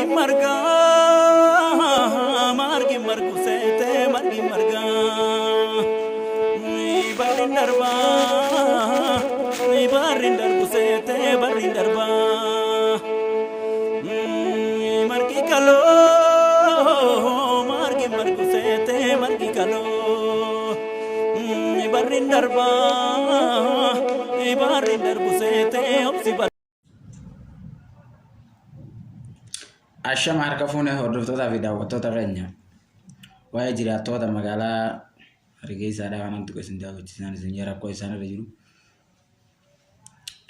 Margi marga, margi margu seete margi marga. Barri darba, barri darbu seete barri darba. Margi kaloo, margi margu seete margi kaloo. Barri darba, barri darbu seete obsi. Ashama harka fuune hordoftootaa fi daawwattoota keenya waa'ee jiraattoota magaalaa Hargeysaadhaa kanan tuqe isin daawwachiisaan isin jira rakkoo isaan irra jiru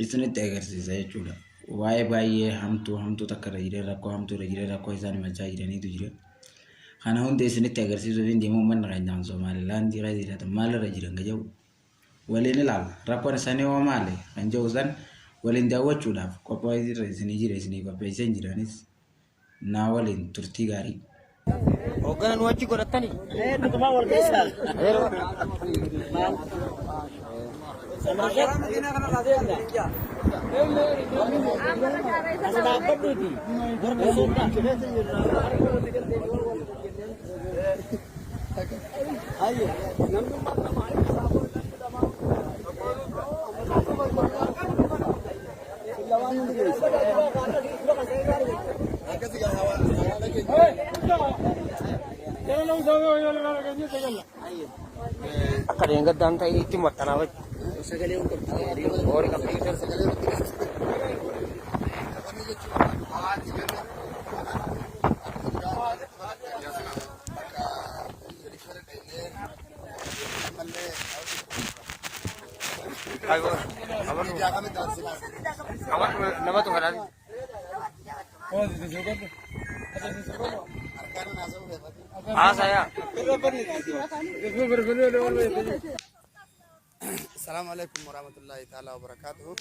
isinitti agarsiisa jechuudha. Waa'ee baay'ee hamtuu hamtuu takka irra jiran rakkoo hamtuu irra jiran rakkoo isaan himachaa jiraniitu jira. Kana hunda isinitti agarsiisuuf hin deemu uummanni keenya kan Somaalilaandii keessa jiraatan maalirra jiran ka jedhu waliin ilaalla. Rakkoon isaanii hoo maali kan jedhu san waliin daawwachuudhaaf qophaa'ee irra isinii jira isinii qopheessee hin jiranis naa waliin turtii gaarii. Hoggana nu achi godhattani. Akka deengaddaan ta'e itti maxxanaa jechuudha. Horii qabdi. Namatu fedhan. Haasaya. Assalamu alaikum warahmatullahi ta'ala wabarakatuhu.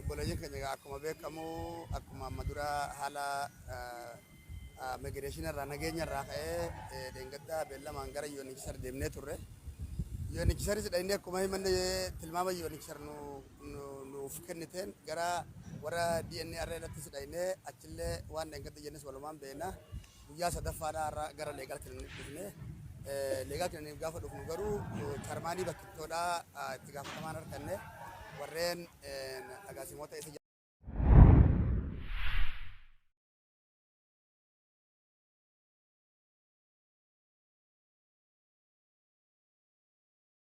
Obboleeyyan keenya egaa akkuma beekamu akkuma amma dura haala migireeshinii irraa nageenya irraa ka'ee dheengaddaa beellamaan gara UNHCR deemnee turre. UNHCRs dhaynee akkuma himanne tilmaama UNHCR nuuf kenniteen gara warra DNR irrattis dhaynee achillee waan dheengadda jennes walumaan beekna. Guyyaa sadaffaadhaa har'a gara leegaal kilinik dhufne. Leegaal kilinik gaafa dhufnu garuu charmaanii bakkittoodhaa itti gaafatamaan arganne warreen agaasimoota isa.